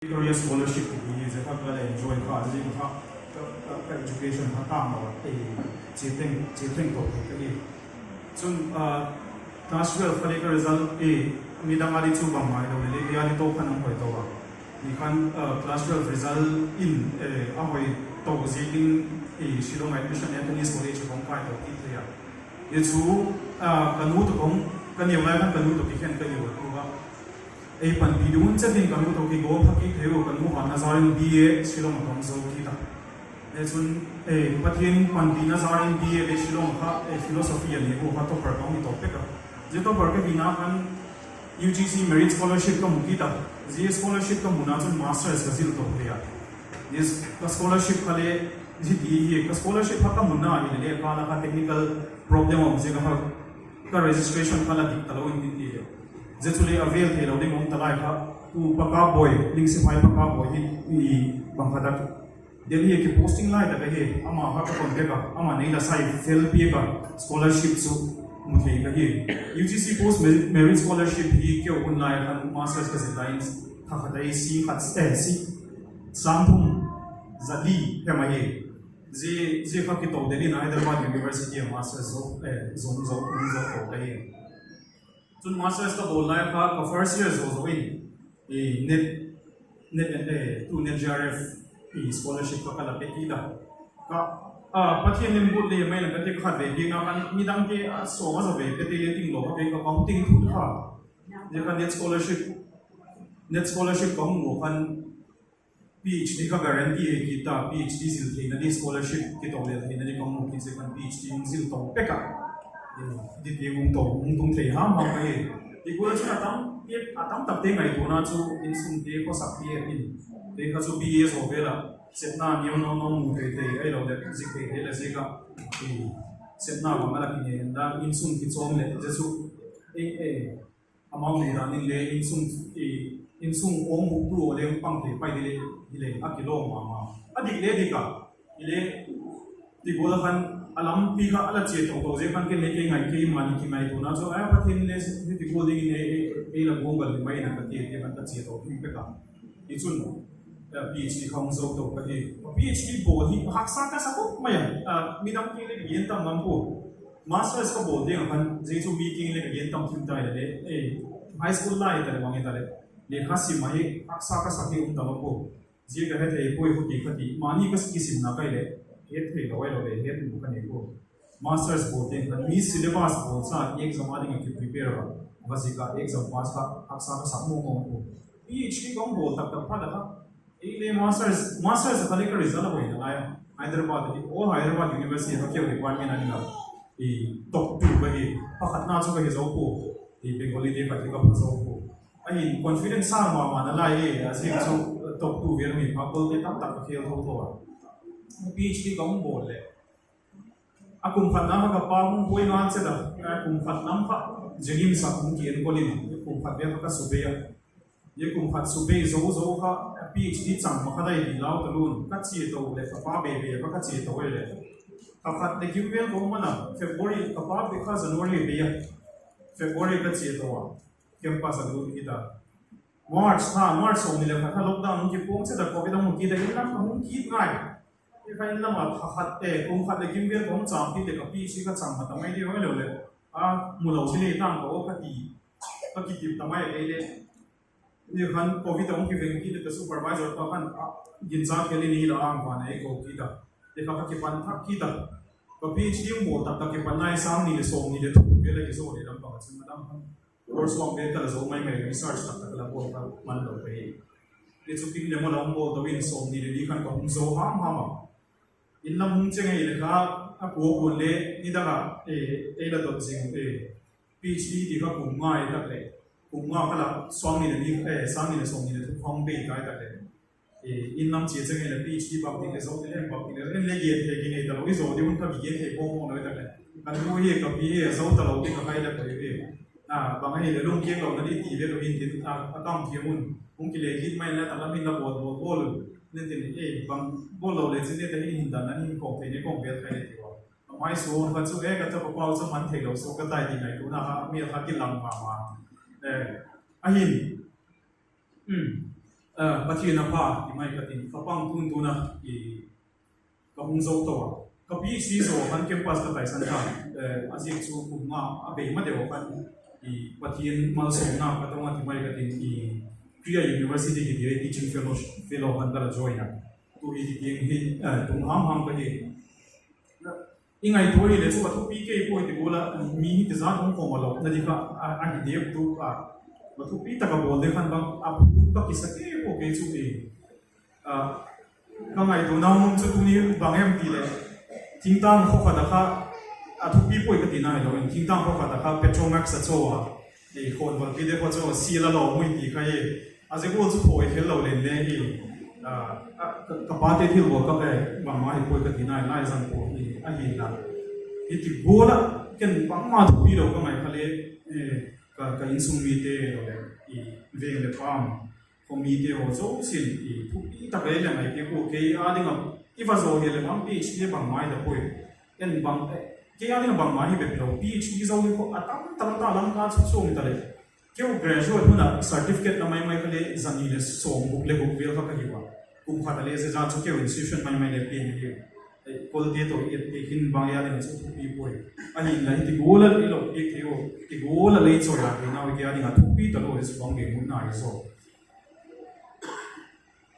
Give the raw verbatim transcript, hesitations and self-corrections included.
Victoria Scholarship ti hi, je kha ka le enjoy kha, je kha ka, ka, ka education kha tang lo, eh, che teng, che teng to ka hi. Chun, ah, class twelve kha le ka result, eh, midang a di chu bang mai lo le, le, le a di to khan ang hoi to a. Ni khan, ah, class twelve result in, eh, a hoi to ji ding, eh, Shillong admission Anthony's College kong kai to ki thei a. Ye chu, ah, ka nu to kong, ka neo lai khan ka nu to ki khen ka neo tu ba. Ei panpi ding un che ding ka nu to kigo pha kithei u ka nu ha na zarin B A Shillong a kong zo kit a. Ei chun, ei Pathen panpina zarin B A le Shillong kha, ei philosophy a nei u kha topper kong hi to pek a. Je topper ka hina khan U G C merit scholarship ka mu kit a. Je scholarship ka mu na chun masters ka zil to thei a. Yes, ka scholarship kha le, ji ti hi, ka scholarship kha ka mu na hi le, le ka la kha technical problem um je ka kha ka registration kha la dik ta lo in tin ti le. Je chu le avail thei lo ding um ta lai kha, tu Pakap Boi, Ling Sipai Pakap Boi hi, hi bang kha dak. Delhi ki posting lai ta ka hi, ama kha ka contact a, ama nei la sai fel pi ka scholarship chu mu thei ka hi. U G C post merit, merit scholarship hi keu hun lai khan masters ka zil lai in kha kha dai si khat, eh, si. Sang thum za li he ma hi. Ji, ji kha ki to Delhi na Hyderabad University a masters zo, eh, zo, zo, zo to ka hi. Chun masters ka bol lai kha, ka first year zo zo in, eh, NET, NET, eh, tu NET J R F, eh, scholarship ka ka la pe kit a. Ka, ah, Pathen lim but le mai na ka te khat ve ding na kan midang te, ah, so ma zo ve pe te le ting lo ka ve ka kong ting thut kha. Je ka NET scholarship, NET scholarship kong mo kan P H D ka guarantee he kit a, P H D zil theina di scholarship kito le theina di kong mu kit se kan P H D hung zil to pek a. Eh, di ti hung to, hung tung thei ham ham ka hi. Ti kula chu atam, atam tak te ngaito na chu insung te ko sak ti in. Te kha chu B A zo ve la, sepna neo no no mu thei thei, ai lo le, zik thei thei la zik a. Eh, sepna bang a la ki ne, da insung ki chom le, je chu, eh, eh, Amau nei dan in le insung, i, insung ong buk tu le pang thei pai di le, di le, a kilom mama. A dik le dik a, i le, ti kula khan, a lampi kha, a la che to to, je khan ke le ke ngai, ke mani ki ngai to na, so, a Pathen le, ti kul ding in le, e, e, la gong bal le mai na ka ti, ti khan ka che to, ti pek a. I chun, eh, P H D kha hung zo to ka hi. P H D bol hi haksa ka sa kop mai a. Ah, midang ki le yen tam ngam ko. Masters ka bol ding a khan, jeh chu meeting le ka yen tam thim tai le, eh, high school lai ta le, bang ta le. Lekha sim a hi haksa ka sa ki um ta ko. Jeh ka hethei poi ko ki ka ti. Mani ka kisim na kai le. Hethei lo ai lo le, het mu ka nei ko. Masters bol teng khan mi syllabus bol cha exam a ding a ki prepare a, va jih a exam pass kha haksa ka sak mo mo ko. P H D kong bol tak tak pha da kha. Ei le masters, masters kha le ka result a hoi na lai. Hyderabad, all Hyderabad University kha keu department a ding a. I top two ka hi, pakhat na chu ka hi zo ko. I Bengali te khat hi ka pha zo ko. Ahin confidence sa ma ma na lai e, a jing chu top two vel mi pa kol te tam tak ka khel tho tho a. P H D kong bol le. A kum khat na kha ka pa hung pui ngan che da. A kum khat nam kha JNIMS a hung ki enkol in. Kum khat ve kha ka subei a. Ye kum khat subei zo zo kha P H D chang ma kha dai di lau ta lun. Ka che to le ka pa be be kha ka che to le. Ka khat le kim vel ko ma na February ka pa be kha January be ya. February ka che to a. Campus a lut ki ta. March tha, March som ni le khat kha lockdown hung ki pong che da Covid hung ki da in lam hung ki ngai. Kha in lam a kha khat te, kum khat le kim vel kong chang pi te ka P H D ka chang ma ta mai di hoi lo le. A, mu lo si le tang ko ka ti. Ka ki tip ta mai le le. Ni khan Covid ong ki veng ki te ka supervisor pa khan, a, gin cha ke le ni la ang va nei ko ki ta. Te ka ka ki pan thak ki ta. Ka P H D ong bol tak ka ki pan nai sang ni le som ni le thum vel le ki zo le lam pa ka chim ma dam khan. Course wang ve ka la zo mai mai research tak tak la bol ka man lo pe. Ni chu kin le mo la ong bol to in som ni le ni khan ka hung zo ham ham a. In lam hung che ngai le kha a ko ko le ni da ka e e la dot jing e. P H D ti kha kum nga e tak le. Kum nga kha la sang ni le ni e sang ni le som ni le thu khong pe kai tak le. Eh, in lam chia chang le P H D bak ti le zo ti le bak ti le en le ye the ki nei ta lo i zo di un ka bi ye the ko mo lo ta le. Kan lu ye ka bi ye zo ta lo ti ka kai le ko ye. Ah, bang hi le lung ke lo na di ti le lo in ti a kam ti un. Hung ki le ki mai na ta la min la bol bol bol. Ne ti ni, eh, bang bol lo le chi ne ta hin hin da na hin ko te ne ko be kai le ti wa. Mai so ka chu e ka ta ko pau chu man thei lo so ka tai ti ngai tu na ha mi ha ki lam ma ma. Eh, ahin. Hmm. Pathen apha, ti mai katin, kapang tuntuna, i, kahung jou tou a. Ka PhD jou khan campus kataisan khan, eh, ajeh chu kum nga abei ma deu khan, i, Pathen malsomna katong a ti mai katin, i, Korea University kiti teaching fellow, fellow khan kala join a. Tu hi ti ding hi, eh, tung ham ham kahi. I ngaito hile chu athupi kei poi ti gola, mi hi tijat hung khom alou, na di kha, a, ahi dep tu a. Athupi taka bol de khan bang, aphu ka kisa kei po kei chu e. A, ka ngaito na hung chu tuni bang em ti le. Thingtang kho khat a kha, athupi poi kati na hilou in, thingtang kho khat a kha Petromax a cho a. Ei, khon val pi de kho cho, si la lo mui ti kha e. Ajeh chu thoi khel lou len le e. A, a, ka, ka pa te thil bol ka, eh, bangma hi poi kati na, lai zang po hi, ahi la. Hiti gola, ken bangma thupi lou ka ngai kha le, eh, ka, ka insung mite lou le, i, veng le pam, khomi te ho jousen, i, thupi taka le ngai te ko, kei a dinga, i va jo hi le bang PhD bangma hi da poi. En bang, eh, kei a dinga bangma hi bep lou, PhD jou hi ko, atam tam ta lang ka chu chu mi ta le. Keu graduate huna certificate la mai mai kha le, jani le som guk le guk vel kha kahi uva. Kum khat a le je ja chu keu institution mai mai le pe ni le. Eh, kol te to i, i hin bang a dinga chu thupi poi. Ahin la hiti gola i lou pi keu, hiti gola le choi a kei nau kei a dinga thupi talou hi chu bang ge mun na hi so.